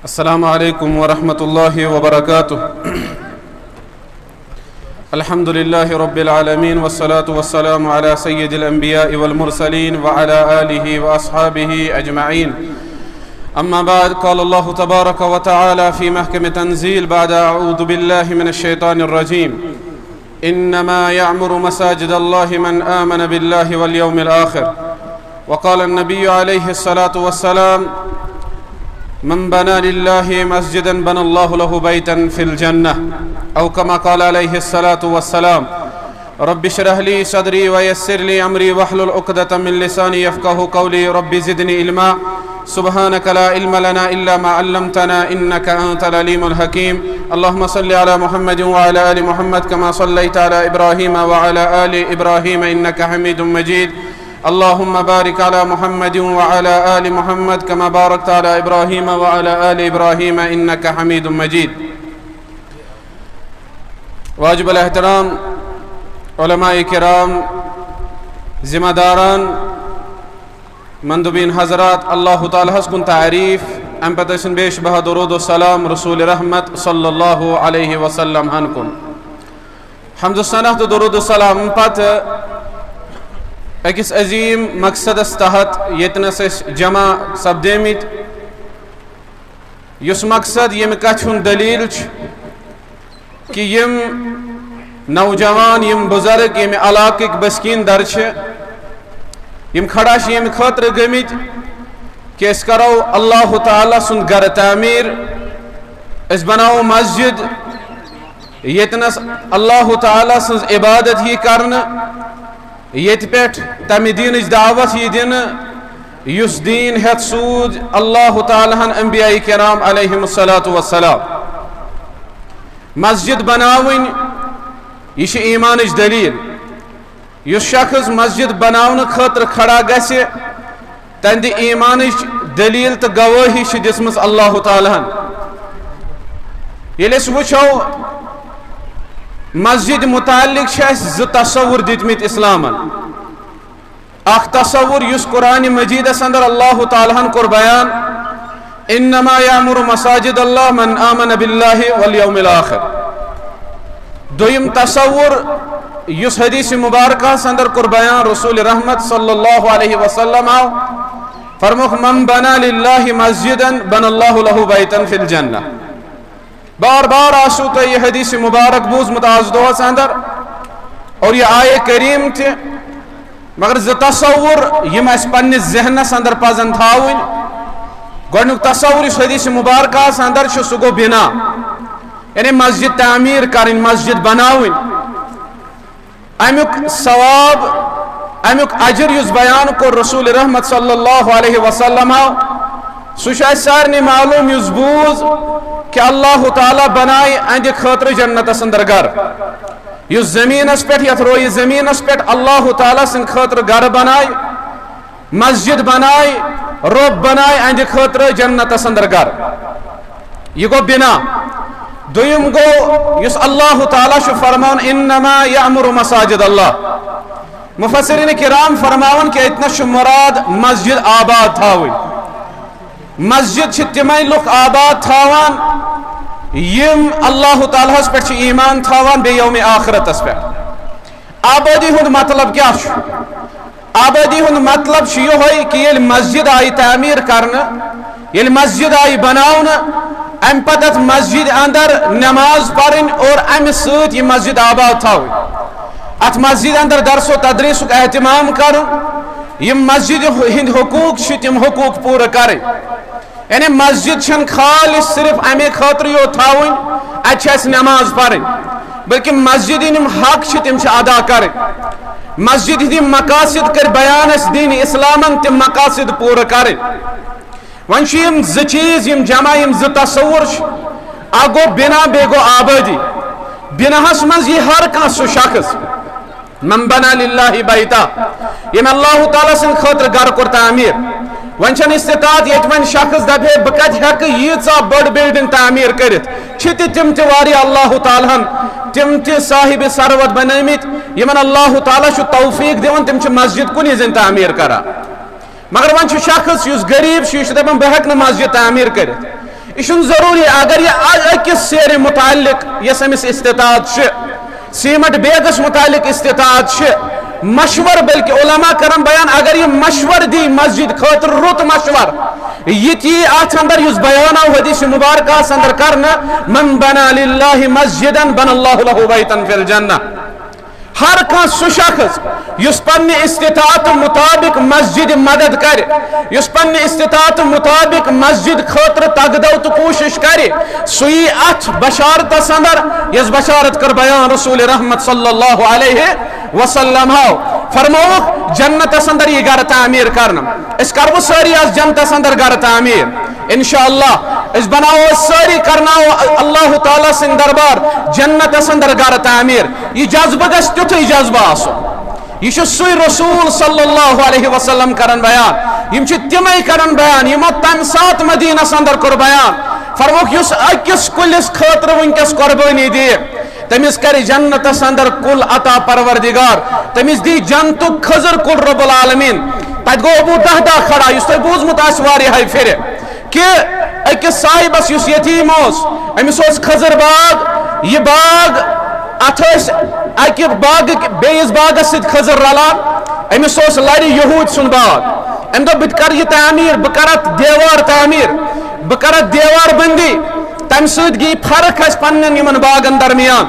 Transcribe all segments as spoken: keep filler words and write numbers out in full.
السلام عليكم ورحمة الله وبركاته. الحمد لله رب العالمين، والصلاة والسلام على سيد الأنبياء والمرسلين وعلى آله وأصحابه أجمعين. أما بعد، قال الله تبارك وتعالى في محكم تنزيل بعد أعوذ بالله من الشيطان الرجيم. إنما يعمر مساجد الله من آمن بالله واليوم الآخر. وقال النبي عليه الصلاة والسلام: من بنى لله مسجدا بنى الله له بيتا في الجنة، أو كما قال عليه الصلاة والسلام. رب اشرح لي صدري ويسر لي أمري واحلل عقدة من لساني يفقه قولي. رب زدني علما. سبحانك لا علم لنا إلا ما علمتنا إنك أنت العليم الحكيم. اللهم صل على محمد وعلى آل محمد كما صليت على إبراهيم وعلى آل إبراهيم إنك حميد مجيد. اللهم بارك على محمد وعلى آل محمد كما باركت على إبراهيم وعلى آل إبراهيم إنك حميد مجيد. واجب الاحترام علماء کرام، ذمہ داران، مندوبین حضرات، اللہ تعالیٰ ہس کن تعریف، امہ پتہٕ ٲسِن بے شبہ درود و سلام رسول رحمت صلی اللہ علیہ وسلم ہن کن۔ حمد و ثنا تہٕ درود و سلام پتہٕ أکِس عظیم مقصدس تحت ییٚتنس أسۍ جمع سپدیمٕتۍ، یُس مقصد ییٚمہِ کتھِ ہُنٛد دلیل چھُ، کہ یم نوجوان، یم بزرگ، یم علاقٕکۍ بسکیٖن در چھِ، یم کھڑا چھِ ییٚمہِ خٲطرٕ گٔمٕتۍ کہ أسۍ کرو اللہ تعالیٰ سُنٛد گرٕ تعمیٖر، أسۍ بناوو مسجد، ییٚتنس اللہ تعالیٰ سٕنٛز عبادت یی کرنہٕ، ییٚتہِ پٮ۪ٹھ تمہِ دیٖنٕچ دعوت یی دِنہٕ، یُس دیٖن ہٮ۪تھ سوٗز اللہ تعالیٰ ہن انبیاء کرام علیہم الصلوۃ والسلام۔ مسجد بناوٕنۍ، یہِ چھِ ایٖمانٕچ دٔلیٖل۔ یُس شخص مسجد بناونہٕ خٲطرٕ کھڑا گژھِ، تہنٛدِ ایٖمانٕچ دٔلیٖل تہٕ گوٲہی چھِ دِژمٕژ اللہ تعالیٰ ہن۔ ییٚلہِ أسۍ وٕچھو، مسجد متعلق چھِ اَسہِ زٕ تصور دِتمٕتۍ اسلامن۔ اکھ تصور یُس قرآن مجیدس اندر اللہ تعالیٰ ہن کوٚر بیان، انما یعمر مساجد اللہ من آمن باللہ والیوم الآخر۔ دوٚیِم تصور یُس حدیث مبارکہس اندر کوٚر بیان رسول رحمت صلی اللہ علیہ وسلم آو، فرموکھ، من بنا للہ مسجدا بن اللہ لہ بیتا فی الجنہ۔ بار بار آسو تۄہہِ یہِ حدیث مبارک بوٗزمُت آز دۄہس اندر، اور یہِ آیے کریم تہِ، مگر زٕ تصور یِم اَسہِ پننِس ذہنس اندر پزن تھاوٕنۍ۔ گۄڈنیُک تصور یُس حدیث مبارکہس اندر چھُ، سُہ گوٚو بنا، یعنی مسجد تعمیٖر کرٕنۍ، مسجد بناوٕنۍ۔ امیُک ثواب، امیُک اجر یُس بیان کوٚر رسول رحمت صلی اللہ علیہ وسلم، سُہ چھُ اَسہِ سارنٕے معلوم یُس بوٗز کہ اللہ تعالیٰ بنایہِ اہنٛدِ خٲطرٕ جنتس اندر گرٕ۔ یُس زمینس پٮ۪ٹھ، یتھ رویہِ زمینس پٮ۪ٹھ اللہ تعالیٰ سٕنٛدِ خٲطرٕ گرٕ بنایہِ، مسجد بنایہِ، رۄب بنایہِ اہنٛدِ خٲطرٕ جنتس اندر گرٕ۔ یہِ گوٚو بنا۔ دوٚیِم گوٚو، یُس اللہ تعالیٰ چھُ فرمان، انما یعمر مساجد اللہ۔ مفسرین کرام فرماوان کہ اتنس چھُ مراد مسجد آباد تھاوٕنۍ۔ مسجد چھِ تِمے لُکھ آباد تھاوان یِم اللہ تعالیٰ ہس پٮ۪ٹھ چھِ ایٖمان تھاوان بیٚیہِ یومِ آخرتس پٮ۪ٹھ۔ آبٲدی ہُنٛد مطلب کیٛاہ چھُ؟ آبٲدی ہُنٛد مطلب چھُ یِہوٚے کہِ ییٚلہِ مسجد آیہِ تعمیٖر کرنہٕ، ییٚلہِ مسجد آیہِ بناونہٕ، امہِ پتہٕ اتھ مسجد اندر نماز پرٕنۍ اور امہِ سۭتۍ یہِ مسجد آباد تھاوٕنۍ۔ اتھ مسجد اندر درس و تدریسُک اہتمام کرُن، یِم مسجد ہٕنٛدۍ حقوٗق چھِ، تِم حقوٗق پوٗرٕ کرٕنۍ۔ یعنی مسجد چھَنہٕ خالص صرف امے خٲطرٕ یوت تھاوٕنۍ، اتہِ چھِ اسہِ نماز پرٕنۍ، بلکہ مسجد ہٕنٛدۍ یِم حق چھِ، تِم چھِ ادا کرٕنۍ۔ مسجد ہٕنٛدۍ یِم مقاصد کٔرۍ بیان اسہِ دین اسلامن، تِم مقاصد پوٗرٕ کرٕنۍ۔ وۄنۍ چھِ یِم زٕ چیٖز، یِم جمع، یِم زٕ تصور چھِ۔ اکھ گوٚو بنا، بیٚیہِ گوٚو آبٲدی۔ بناہس منٛز یی ہر کانٛہہ سُہ شخص، من بنا للہ بیتا، ییٚمۍ اللہ تعالیٰ سٕنٛدِ خٲطرٕ گرٕ کوٚر تعمیٖر۔ وۄنۍ چھَنہٕ استطاعت، ییٚتہِ وۄنۍ شخص دپہِ ہے بہٕ کتہِ ہٮ۪کہٕ ییٖژاہ بٔڑ building تعمیٖر کٔرِتھ۔ چھِ تہِ تِم تہِ واریاہ اللہ تعالیٰ ہن، تِم تہِ صاحب ثروت بنٲومٕتۍ، یِمن اللہ تعالیٰ چھُ توفیق دِوان، تِم چھِ مسجد کُنی زٔنۍ تعمیٖر کران۔ مگر وۄنۍ چھُ شخص یُس غریب چھُ، یہِ چھُ دپان بہٕ ہٮ۪کہٕ نہٕ مسجد تعمیٖر کٔرِتھ۔ یہِ چھُنہٕ ضروٗری اگر یہِ أکِس سیرِ متعلق یۄس أمِس استطاعت چھِ، سیمٹ بیگس متعلق استطاعت چھِ، مشور، بلکہ علماء کرن بیان، اگر یہِ مشور دی مسجد خٲطرٕ، رُت مشور، یہِ تہِ یی اتھ اندر یُس بیان آو حدیث مبارکہ اندر کرنہٕ، "من بنى لله مسجدا بنى الله له بيتا في الجنة"۔ ہر کانٛہہ سُہ شخص یُس پننہِ استطاعت مطابق مسجد مدد کرِ، یُس پننہِ استطاعت مطابق مسجد خٲطرٕ تگدو تہٕ کوٗشش کرِ، سُہ یی اتھ بشارتس اندر، یۄس بشارت کٔر بیان رسول رحمت صلی اللہ علیہ وسلم ہو۔ فرمووُکھ، جنتس اندر یی گرٕ تعمیر کرنہٕ۔ أسۍ کرو سٲری از جنتس اندر گرٕ تعمیر۔ انشاءاللہ أسۍ بناوو، أسۍ سٲری کرناوو اللہ تعالیٰ سٕنٛدِ دربار جنتس اندر گرٕ تعمیر۔ یہِ جذبہٕ گژھِ تیُتھُے جذبہٕ آسُن۔ یہِ چھُ سُے رسول صلی اللہ علیہ وسلم کران بیان۔ یِم چھِ تِمے کران بیان، یِمو تمہِ ساتہٕ مدینس اندر کوٚر بیان۔ فرمووُکھ، یُس أکِس کُلِس خٲطرٕ وٕنکیٚس قربٲنی دِیہِ، تٔمِس کرِ جنتس اندر کُل عطا پروردگار، تٔمِس دی جنتُک کھٔزٕر کُل رب العالمین۔ تتہِ گوٚو ابو دہدہ کھڑا، یُس تۄہہِ بوٗزمُت آسہِ واریاہے پھرِ، کہِ أکِس صاحبس یُس یتیٖم اوس، أمِس اوس کھٔزٕر باغ، یہِ باغ، اتھ ٲسۍ اکہِ باغٕکۍ بیٚیِس باغس سۭتۍ کھٔزٕر رلان۔ أمِس اوس لرِ یہوٗدۍ سُنٛد باغ۔ أمۍ دوٚپ، "بہٕ تہِ کرٕ یہِ تعمیٖر، بہٕ کرٕ اتھ دیوار تعمیٖر، بہٕ کرٕ اتھ دیوار بندی۔" تمہِ سۭتۍ گٔیہِ فرق اسہِ پننٮ۪ن یِمن باغن درمیان۔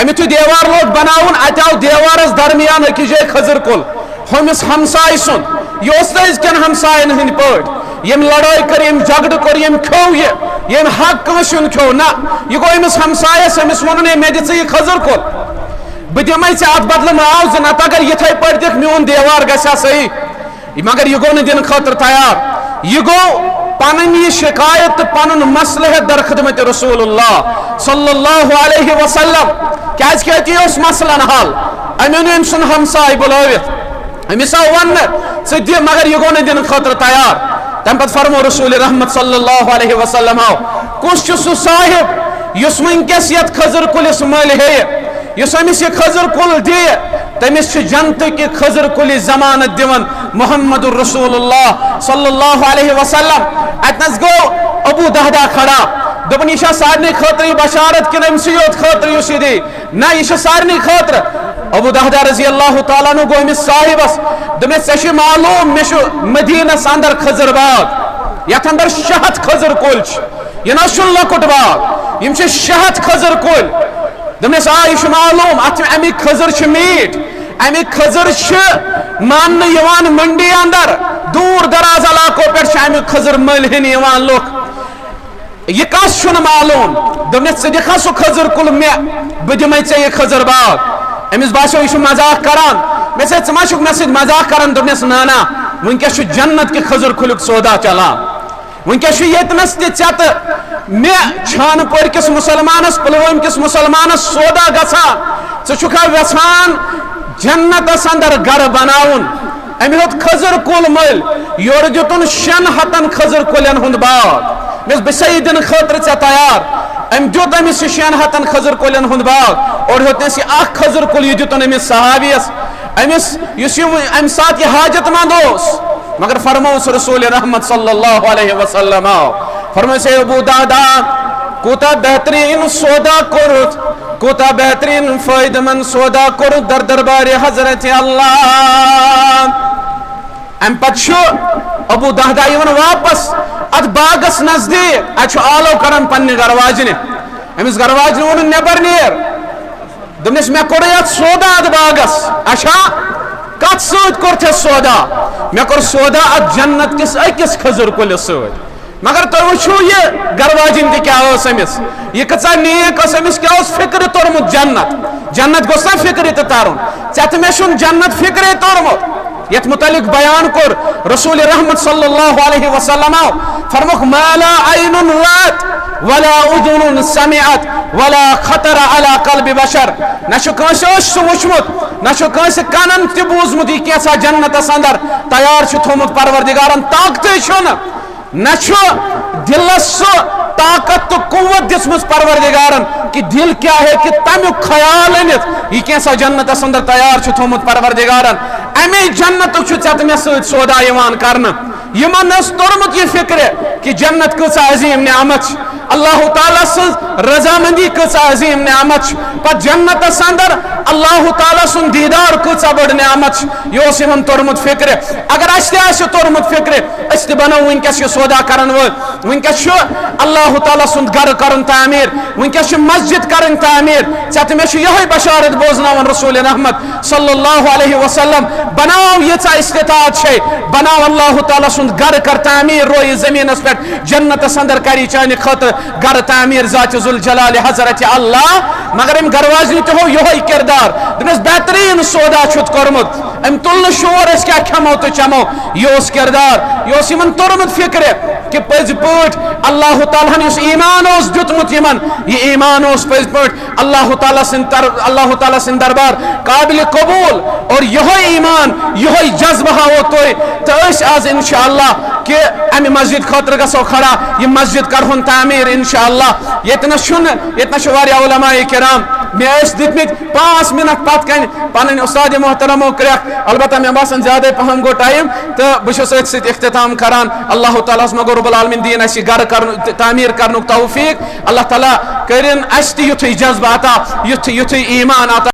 أمۍ یُتھُے دیوار لوگ بناوُن، اتہِ آو دیوارس درمیان أکِس جایہِ کھٔزٕر کُل، ہُمِس ہمسایہِ سُنٛد۔ یہِ اوس نہٕ أزکٮ۪ن ہمساین ہٕنٛدۍ پٲٹھۍ، ییٚمۍ لڑٲے کٔر، ییٚمۍ جھگڑٕ کوٚر، ییٚمۍ کھیوٚو یہِ، ییٚمۍ حق کٲنٛسہِ ہُنٛد کھیوٚو۔ نہ، یہِ گوٚو أمِس ہمسایس، أمِس ووٚنُن، "ہے، مےٚ دِ ژٕ یہِ کھٔزٕر کُل، بہٕ دِمے ژےٚ اتھ بدلہٕ ماز زٕ، نتہٕ اگر یِتھے پٲٹھۍ دِکھ، میون دیوار گژھِ ہا صحیح۔" مگر یہِ گوٚو نہٕ دِنہٕ خٲطرٕ تیار۔ یہِ گوٚو پنٕنۍ یہِ شکایت تہٕ پنُن مسلہٕ ہٮ۪تھ در خدمت رسول اللہ صلی اللہ علیہ وسلم۔ کیازِ کہ أتی اوس مسلن حل۔ أمۍ اوٚن أمۍ سُنٛد ہمساے بُلٲوِتھ۔ أمِس آو وننہٕ، "ژٕ دِ"، مگر یہِ گوٚو نہٕ دِنہٕ خٲطرٕ تیار۔ تمہِ پتہٕ فرموو رسول رحمت صلی اللہ علیہ وسلم، کُس چھُ سُہ صاحب یُس وٕنکیٚس یتھ کھٔزٕر کُلِس مٔلۍ ہیٚیہِ؟ یُس أمِس یہِ کھٔزٕر کُل دِیہِ، تٔمِس چھِ جنتٕکہِ کھٔزٕر کُلِچ ضمانت دِوان محمد رسول اللہ صلی اللہ علیہ وسلم۔ اتنس گوٚو ابو دہدہ کھڑا، دوٚپُن، "یہِ چھا سارنٕے خٲطرٕ یہِ بشارت کِنہٕ أمۍ سٕے یوت خٲطرٕ یُس یہِ دی؟" نہ، یہِ چھِ سارنٕے خٲطرٕ۔ ابو دہدہ رضی اللہ تعالیٰ عنہ گوٚو أمِس صاحبس، دوٚپمس، "ژےٚ چھُے معلوم، مےٚ چھُ مدینس اندر کھٔزٕر باغ، یتھ اندر شےٚ ہتھ کھٔزٕر کُلۍ چھِ۔ یہِ نہ حظ چھُنہٕ لۄکُٹ باغ، یِم چھِ شےٚ ہتھ کھٔزٕر کُلۍ۔" دوٚپمس، "آ، یہِ چھُ معلوم، اتھ چھِ، امیِکۍ کھٔزٕر چھِ میٖٹھۍ، امیِکۍ کھٔزٕر چھِ ماننہٕ یِوان منڈی اندر، دوٗر دراز علاقو پٮ۪ٹھ چھِ امیُک کھٔزٕر مٔلۍ ہینہِ یِوان لُکھ۔ یہِ کس چھُنہٕ معلوم؟" دوٚپنس، "ژٕ دِکھا سُہ کھٔزٕر کُل مےٚ، بہٕ دِمے ژےٚ یہِ کھٔزٕر باغ۔" أمِس باسیو، یہِ چھُ مذاق کران۔ مےٚ سۭتۍ، "ژٕ ما چھُکھ مےٚ سۭتۍ مذاق کران؟" دوٚپنس، "نہ، نہ، وٕنکیٚس چھُ جنت کہِ کھٔزٕر کُلیُک سودا چلان۔ وٕنکیٚس چھُ ییٚتنس تہِ ژےٚ تہٕ مےٚ چھانہٕ پورِ کِس مُسلمانس، پُلوٲمۍ کِس مُسلمانس سودا گژھان۔ ژٕ چھُکھا یژھان جنتس اندر گرٕ بناوُن؟" أمۍ ہیوٚت کھٔزٕر کُل مٔلۍ، یورٕ دیُتُن شٮ۪ن ہتن کھٔزٕر کُلٮ۪ن ہُنٛد باغ۔ مےٚ اوس، "بہٕ چھُسے یہِ دِنہٕ خٲطرٕ ژےٚ تیار۔" أمۍ دیُت أمِس یہِ شٮ۪ن ہتن کھٔزٕر کُلٮ۪ن ہُنٛد باغ۔ اورٕ ہیوٚتنس یہِ اکھ کھٔزٕر کُل، یہِ دیُتُن أمِس صحابیس، أمِس یُس یہِ امہِ ساتہٕ یہِ حاجت مند اوس۔ مگر فرمووُس رسول رحمت صلی اللہ علیہ وسلم، فرمووُس، "اے ابو دہدہ، کوٗتاہ بہتریٖن سودا کوٚرُتھ، کوٗتاہ بہتریٖن فٲیدٕ مند سودا کوٚرُتھ در دربارِ حضرت اللہ۔" امہِ پتہٕ چھُ ابو دہدہ یِوان واپس اتھ باغس نزدیٖک، اتہِ چھُ آلو کران پننہِ گرٕ واجنہِ۔ أمِس گرٕ واجنہِ ووٚنُن، "نٮ۪بر نیر۔" دوٚپنس، "مےٚ کوٚرُے اتھ سودا اتھ باغس۔" "اچھا، کتھ سۭتۍ کوٚرتھس سودا؟" "مےٚ کوٚر سودا اتھ جنت کِس أکِس کھٔزٕر کُلِس سۭتۍ۔" مگر تُہۍ وٕچھِو، یہِ گرٕ واجِنۍ تہِ کیٛاہ ٲس أمِس، یہِ کۭژاہ نیک ٲس، أمِس کیٛاہ اوس فِکرِ توٚرمُت جنت۔ جنت گوٚژھ نا فِکرِ تہِ ترُن؟ ژےٚ تہٕ مےٚ چھُنہٕ جنت فِکرے توٚرمُت۔ یتھ متعلق بیان کوٚر رسول رحمت صلی اللہ علیہ وسلم، فرمووُکھ، "ما لا عین رأت ولا اذن سمعت ولا خطر علی قلب بشر"۔ نہ چھُ کٲنٛسہِ أچھ سُہ وُچھمُت، نہ چھُ کٲنٛسہِ کانن تہِ بوٗزمُت، یہِ کینٛژھا جنتس اندر تیار چھُ تھوٚومُت پروردگارن، طاقتٕے چھُنہٕ۔ نہ چھُ دِلس سُہ طاقت تہٕ قوت دِژمٕژ پروردگارن کہِ دِل کیٛاہ ہیٚکہِ تمیُک خیال أنِتھ، یہِ کینٛژھا جنتس اندر تیار چھُ تھوٚومُت پروردگارن۔ امے جنتُک چھُ ژےٚ تہٕ مےٚ سۭتۍ سودا یِوان کرنہٕ۔ یِمن ٲس توٚرمُت یہِ فِکرِ کہِ جنت کۭژاہ عظیٖم نعمت چھِ، اللہ تعالیٰ سٕنٛز رضامندی کۭژاہ عظیٖم نعمت چھِ، پتہٕ جنتس اندر اللہ تعالیٰ سُنٛد دیٖدار کۭژاہ بٔڑ نعمت چھِ، یہِ اوس یِمن توٚرمُت فِکرِ۔ اگر اَسہِ تہِ آسہِ توٚرمُت فِکرِ، أسۍ تہِ بنو وٕنکیٚس یہِ سودا کرن وٲلۍ۔ وٕنکیٚس چھُ اللہ تعالیٰ سُنٛد گرٕ کرُن تعمیٖر، وٕنکیٚس چھِ مسجد کرٕنۍ تعمیٖر۔ ژےٚ تہٕ مےٚ چھُ یِہوٚے بشارت بوزناوان رسول رحمت صلی اللہ علیہ وسلم، بناو ییٖژاہ استطاعت چھے، بناو اللہ تعالیٰ سُنٛد گرٕ کر تعمیٖر رویہِ زمینس پٮ۪ٹھ، جنتس اندر کری چانہِ خٲطرٕ گرٕ تعمیٖر ذات ذوالجلال حضرت اللہ۔ مگر أمۍ گرٕ واجنہِ تہِ ہوو یِہوٚے کردار، دوٚپنس بہتریٖن سودا چھُتھ کوٚرمُت۔ أمۍ تُل نہٕ شور أسۍ کیٛاہ کھٮ۪مو تہٕ چٮ۪مو، یہِ اوس کردار، یہِ اوس یِمن توٚرمُت فِکرِ کہِ پٔزۍ پٲٹھۍ اللہ تعالیٰ ہن یُس ایمان اوس دیُتمُت یِمن، یہِ ایمان اوس پٔزۍ پٲٹھۍ اللہ تعالیٰ سٕنٛدِ طرف، اللہ تعالیٰ سٕنٛدِ دربار قابل قبول۔ اور یِہوٚے ایمان، یِہوٚے جذبہٕ ہاوو تۄہہِ، تہٕ أسۍ آز انشاءاللہ کہِ امہِ مسجد خٲطرٕ گژھو کھڑا، یہِ مسجد کرہون تعمیٖر انشاءاللہ۔ ییٚتہِ نس چھُنہٕ، ییٚتہِ نس چھُ واریاہ علماء کرام، مےٚ ٲسۍ دِتمٕتۍ پانٛژھ منٹ پتھ کنہِ پنٕنۍ استاد محترمو کرٛیکھ۔ البتہ مےٚ باسان زیادے پہم گوٚو ٹایم، تہٕ بہٕ چھُس أتھۍ سۭتۍ اختتام کران۔ اللہ تعالیٰ ہس منٛگو رب العالمین دِیِن اسہِ یہِ گرٕ کرنُک، تعمیٖر کرنُک توفیق۔ اللہ تعالیٰ کٔرِن اسہِ تہِ یُتھُے جذبہٕ عطا، یُتھ، یُتھُے ایمان عطا۔